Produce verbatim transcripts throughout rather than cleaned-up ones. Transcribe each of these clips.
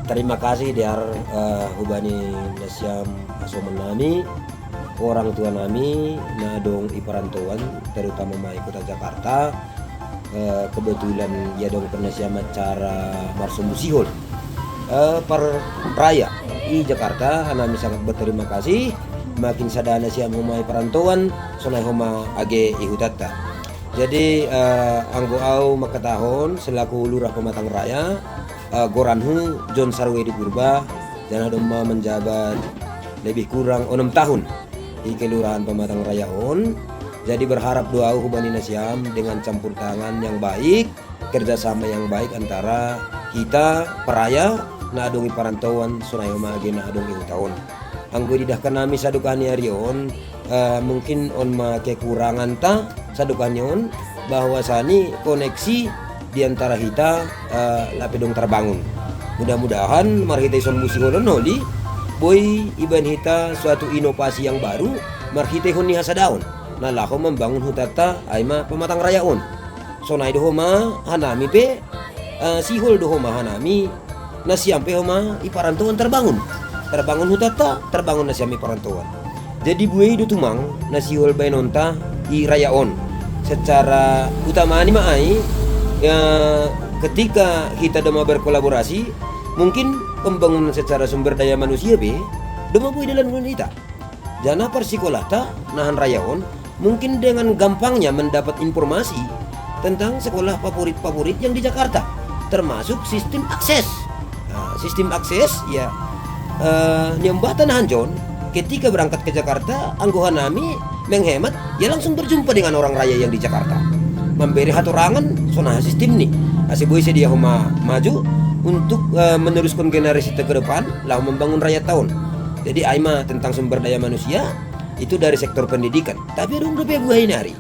Tarima kasih diar, eh, hubani nasiam asoman nami, orang tua nami na adong i parantauan, terutama ma i kota Jakarta, eh, kebetulan ia adong pe nasiam acara marsombu sihol, eh, parraya i Jakarta, hanami sangat berterima kasih. Makin sada nasiam homa i parantauan, sonai homa age i hutanta. Jadi, eh, anggo au mangkatahon selaku Lurah Pematang Raya, eh, goranhu John Sarwedi Purba, dan adong ma menjabat lebih kurang onom tahun di Kelurahan Pematang Raya on. Jadi berharap do au hubani nasiam dengan campur tangan yang baik, kerjasama yang baik antara hita parraya na adong i parantauan, sonai homa age na adong i huta on. Anggo didahkan nami sadokah ni ari on, eh, mungkin on ma kekuranganta sadokah ni on, bahwasani koneksi di antara hita, eh, lape dong tarbangun. Mudah-mudahan marhite sombu sihol on holi, boi ibaen hita suatu inovasi yang baru marhitehon ni hasadaon na laho mambangun hutanta, ai ma Pematang Raya on. Sonai do homa hanami pe, eh, sihol do homa hanami, nasiam pe homa i parantauan tarbangun. Tarbangun hutanta, tarbangun nasiam i parantauan. Jadi buei do tumang na sihol baenonta i raya on. Secara utamani ma ai, ya, ketika hita doma berkolaborasi, mungkin pembangunan secara sumber daya manusia pe doma boi dalanhon hita. Janah parsikolahta na hanraya on mungkin dengan gampangnya mendapat informasi tentang sekolah favorit-favorit yang di Jakarta, termasuk sistem akses. Nah, sistem akses, ya, eh, niombahta na hanjon, ketika berangkat ke Jakarta, anggo hanami menghemat, ya langsung berjumpa dengan orang raya yang di Jakarta. Memberi hatorangan, sonaha sistemni. Ase boi sedia homa maju untuk, eh, meneruskan generasi ke depan, laho membangun rakyat taon. Jadi ai ma tentang sumber daya manusia, itu dari sektor pendidikan. Tapi adong dope buhai nari,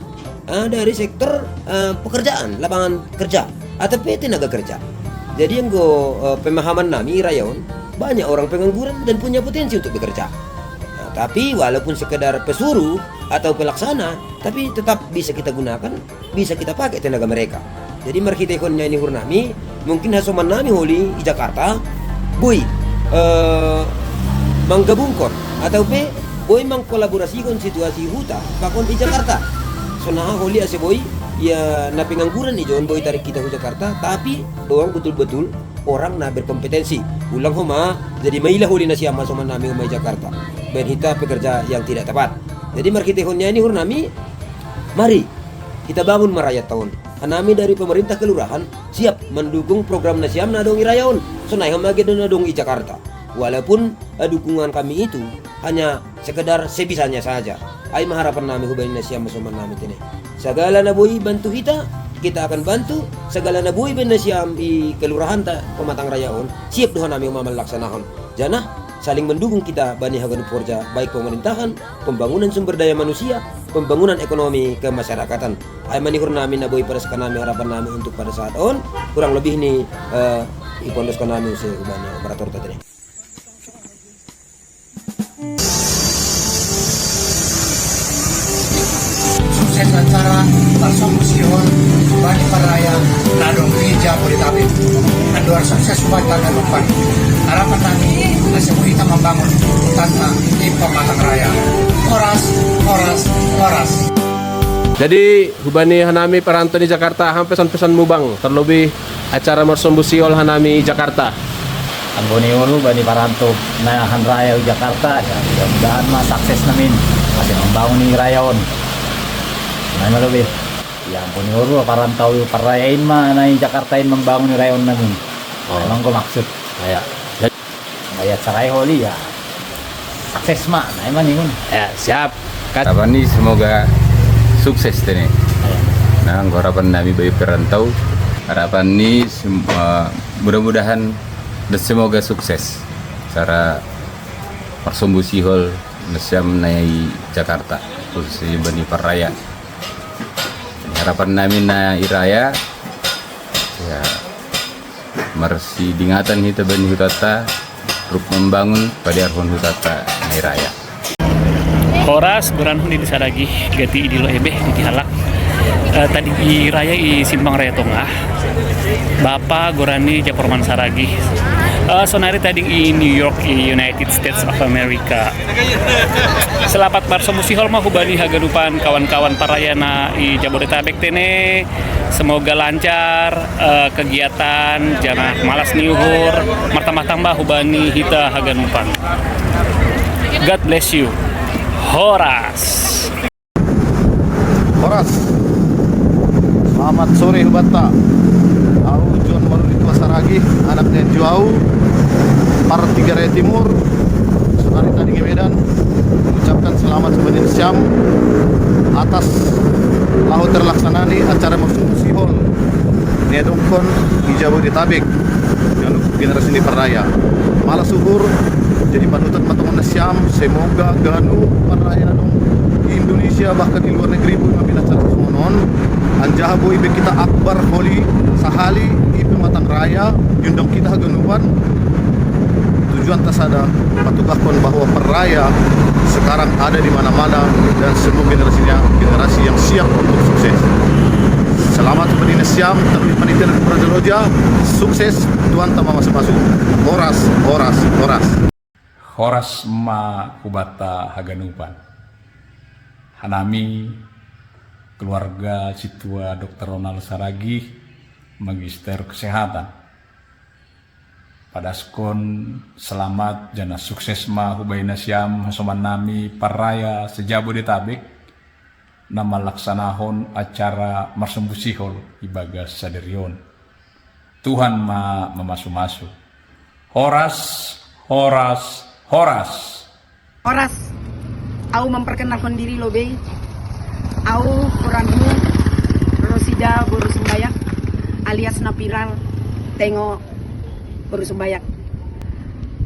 ah, dari sektor, eh, pekerjaan, lapangan kerja, atau pe tenaga kerja. Jadi anggo, eh, pemahaman nami i raya on, banyak orang pengangguran dan punya potensi untuk bekerja. Nah, tapi walaupun sekedar pesuruh atau pelaksana, tapi tetap bisa kita gunakan, bisa kita pakai tenaga mereka. Jadi marhitehon na nihur nami, mungkin hasoman nami holi i Jakarta, boi, eh, manggabungkon atau pe boi mangkolaborasihon situasi huta pakon i Jakarta. Sonaha holi ase boi, ya, na pengangguran i jon boi tarik hita hu Jakarta, tapi doang betul-betul orang na berkompetensi. Ulang homa jadi maila holi nasiam hasoman nami homa i Jakarta, baen hita pekerja yang tidak tepat. Jadi marhitehon na nihur nami, mari hita bangun ma rakyat taon. Hanami dari pemerintah kelurahan siap mendukung program nasiam na adong i raya on, sonai homa age na adong i Jakarta. Walaupun, eh, dukungan kami itu hanya sekedar sebisanya saja. Ai ma harapan nami hubani nasiam hasoman nami tene. Sagala na boi bantu hita, kita akan bantu. Sagala na boi baen nasiam i kelurahanta Pematang Raya on, siap do hanami homa malaksanahon. Janah saling mendukung kita bani haganup horja, baik pemerintahan, pembangunan sumber daya manusia, pembangunan ekonomi kemasyarakatan. Ai ma nihur nami na boi padaskan nami harapan nami untuk pada saat on, kurang lebih ni, eh, ipondoskan nami use hubani operatorta tene. Sukses acara marsombu sihol bani parraya na adong di Jabodetabek. Andor sukses buat tanggal empat. Harapan nami ase boi hita mambangun tentang tim Pematang Raya. Horas, horas, horas. Jadi hubani hanami parantau di Jakarta, aha ma pesan-pesanmu bang, terlebih acara marsombu sihol hanami i Jakarta? Anggo ni ulu bani parantau na hanraya i Jakarta, ya, mudah-mudahan ma sukses namin ase mambangun i raya on. Nah, ima lobi. Ya, anggo ni ulu parantau parraya in ma na i Jakarta in mambangun i raya on namin. Oh. Emang go maksud. Ya. Jadi, ya, sarai holi ya. Sukses ma, nah, ima ningun. Ya, siap. Harapan ni semoga sukses tene. Nah, anggo harapan nami bagi perantau, harapan ni sem-, eh, mudah-mudahan dan semoga sukses. Cara marsombu sihol nasiam na i Jakarta, khususnya bani parraya. Harapan nami na i raya, ya, marsidingatan hita bani hutanta, rap membangun, padearhon hutanta na i raya. Horas, goranhu Didi Saragih, gati i Dilo Ebe, di Tihalak. Eh, tadi i raya i Simpang Raya Tongah. Bapa goran i Japorman Saragih. Eh, sonari tading i New York, i United States of America. Selamat marsombusihol ma hubani haganupan kawan-kawan parayana i Jabodetabek tene. Semoga lancar eh, kegiatan, janah malas ni uhur, martambah-tambah hubani hita haganupan. God bless you. Horas. Horas. Selamat sore hubanta. Au John Maruli Tua Saragih, anak ni Juau, Par Tiga Raya Timur, sonari tading i Medan, mengucapkan selamat hubani nasiam atas laho terlaksanani acara marsombusihol ni adongkon i Jabodetabek. Ganup generasi ni parraya. Malas uhur, jadi panutan ma tong nasiam, semoga ganup parraya adong di Indonesia bahkan di luar negeri boi mambina acara sasongon on. Anjaha boi be kita akbar holi sahali i pematang raya, diundang kita haganupan. Tujuanta sada, patugahkon bahwa parraya sekarang ada di mana-mana dan semua generasinya generasi yang siap untuk sukses. Selamat hubani nasiam, terlebih panitia dan para jaloja, sukses, Tuhanta mamasu-masu. Horas, horas, horas. Horas ma hubanta haganupan. Hanami keluarga Situa Doktor Ronald Saragih, Magister Kesehatan. Padaskon selamat janah sukses ma hubahen nasiam hasoman nami parraya se-Jabodetabek na malaksanahon acara marsombusihol ibagas sadari on. Tuhan ma mamasu-masu. Horas, horas, horas. Horas. Au memperkenalkan diri lo bei. Au goranhu Rosida boru Sumbayak alias na viral Tengo boru Sumbayak.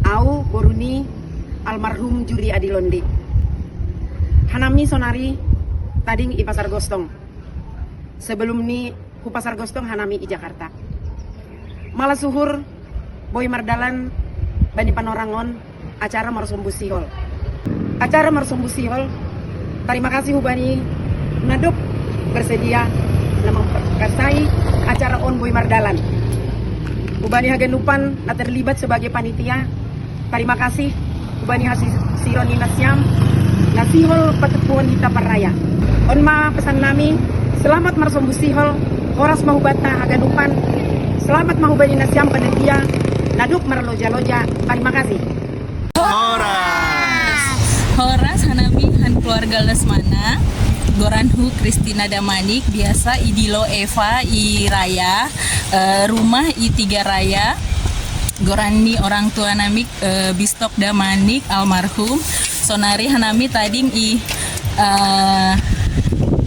Au boru ni almarhum Juri Adilonde. Hanami sonari tading i Pasar Gostong. Sebelum ni hu Pasar Gostong hanami i Jakarta. Malas uhur boi mardalan bani panorangon acara marsombusihol. Acara marsombusihol, tarima kasih hubani na dob bersedia na mamperkasai acara on boi mardalan. Hubani haganupan na terlibat sebagai panitia, tarima kasih hubani hasisiron ni nasiam na sihol patepuhon hita parraya. On ma pesan nami, selamat marsombusihol. Horas ma hubanta haganupan. Selamat ma hubani nasiam panitia na dob marloja-loja. Tarima kasih. Horas hanami han keluarga Lesmana. Goranhu Kristina Damanik, biasa idilo Eva i Raya, eh, rumah i Tiga Raya. Goran ni orang tua nami, eh, Bistok Damanik almarhum. Sonari hanami tading i eh,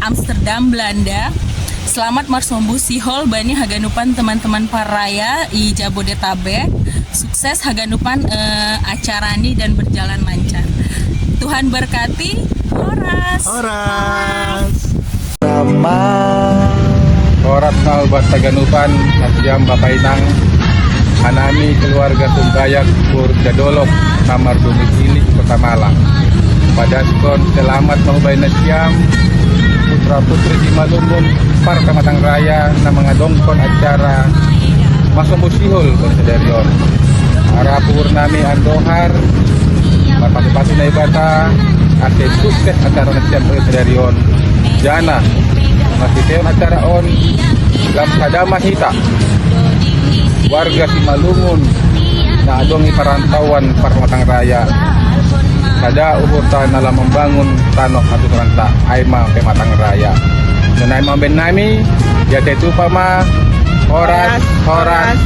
Amsterdam, Belanda. Selamat marsombusihol bani haganupan teman-teman parraya i Jabodetabek. Sukses haganupan eh, acara ni dan berjalan lancar. Tuhan berkati. Horas. Horas. Horas ma hubanta haganupan, nasiam bapa inang, hanami keluarga Sumbayak boru Siadolok na mardomisili i Kota Malang. Padaskon selamat ma hubahen nasiam putra putri Simalungun, parpematang raya na mangadongkon acara marsombusihol bani sadari on. Arap uhur nami andohar, marpasu-pasu Naibata ase sukses acara nasiam bani sadari on. Janah marhitehon acara on, lam sada ma hita warga Simalungun na adong i parantauan parpematang raya. Sada uhurta na lam mambangun tanoh hatuturanta, ai ma pematang raya. Sonai ma bahen nami, diatei tupa ma. Horas, horas.